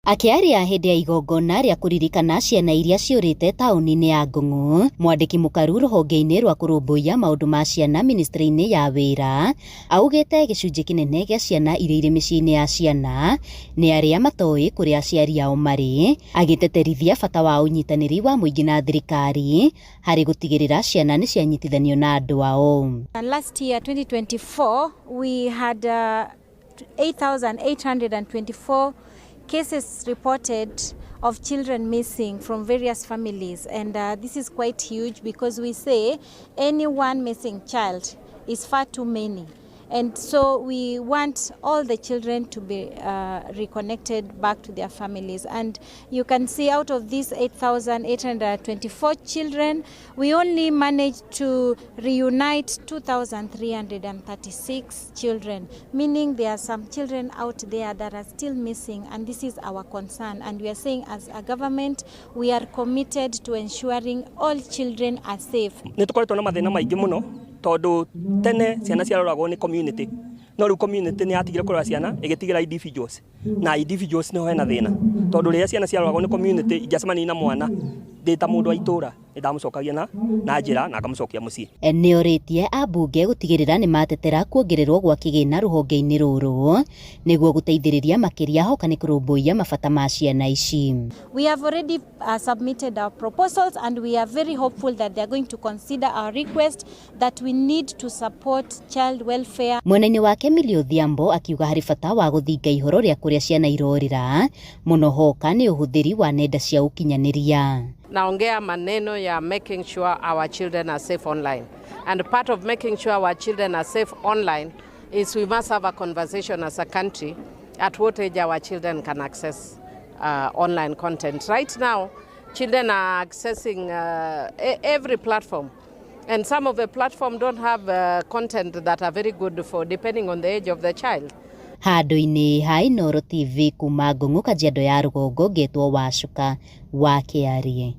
Akĩaria hĩndĩ ya igongona rĩa kũririkana ciana iria ciũrĩte taũni-inĩ ya Ngong'o, mwandĩki mũkaru rũhonge-inĩ rwa kũrũmbũiya maũndũ ma ciana ministry-inĩ ya wĩra augĩte gĩcunjĩ kĩnene gĩa ciana iria irĩ mĩciĩ-inĩ ya ciana nĩ arĩa matoĩ kũrĩa aciari ao marĩ, agĩteterithia bata wa ũnyitanĩri wa mũingĩ na thirikari harĩ gũtigĩrĩra ciana nĩ cianyitithanio na andũ ao. Last year, 2024, we had 8,824 cases reported of children missing from various families. And this is quite huge because we say any one missing child is far too many. And so we want all the children to be reconnected back to their families. And you can see out of these 8,824 children, we only managed to reunite 2,336 children, meaning there are some children out there that are still missing, and this is our concern. And we are saying as a government, we are committed to ensuring all children are safe. Nä tå koretwo na mathä na maingä må no tondå tene ciana ciaroragwo nä community, no rä u community nä yatigire kũrora ciana ĩgĩtigĩra individuals, na individuals nĩho hena thĩna, tondũ rĩrĩa ciana ciaroragwo nĩ community, ingĩacemania na mwana ndĩ ta mũndũ wa itũra, nĩ ndamũcokagia na njĩra na ngamũcokia mũciĩ. Nĩorĩtie ambunge gũtigĩrĩra nĩ matetera kuongererwo gwa kĩgĩna rũhonge-inĩ rũrũ nĩguo gũteithĩrĩria makĩria hoka nĩ kũrũmbũiya mabata ma ciana ici. We have already submitted our proposals and we are very hopeful that they are going to consider our request that we need to support child welfare. Mwena-inĩ wake, Millie Odhiambo akiuga harĩ bata wa gũthinga ihoro rĩa kũrĩa ciana irorĩra mũno hoka nĩ ũhũthĩri wa nenda cia ũkinyanĩria. Naongea maneno ya making sure our children are safe online. And part of making sure our children are safe online is we must have a conversation as a country at what age our children can access online content. Right now, children are accessing every platform. And some of the platform don't have content that are very good for depending on the age of the child. Handũ-inĩ ha Inooro TV kuma Ngong'o, Kajiado ya Rũgongo, ngetwo Wacuka wa Kĩarie.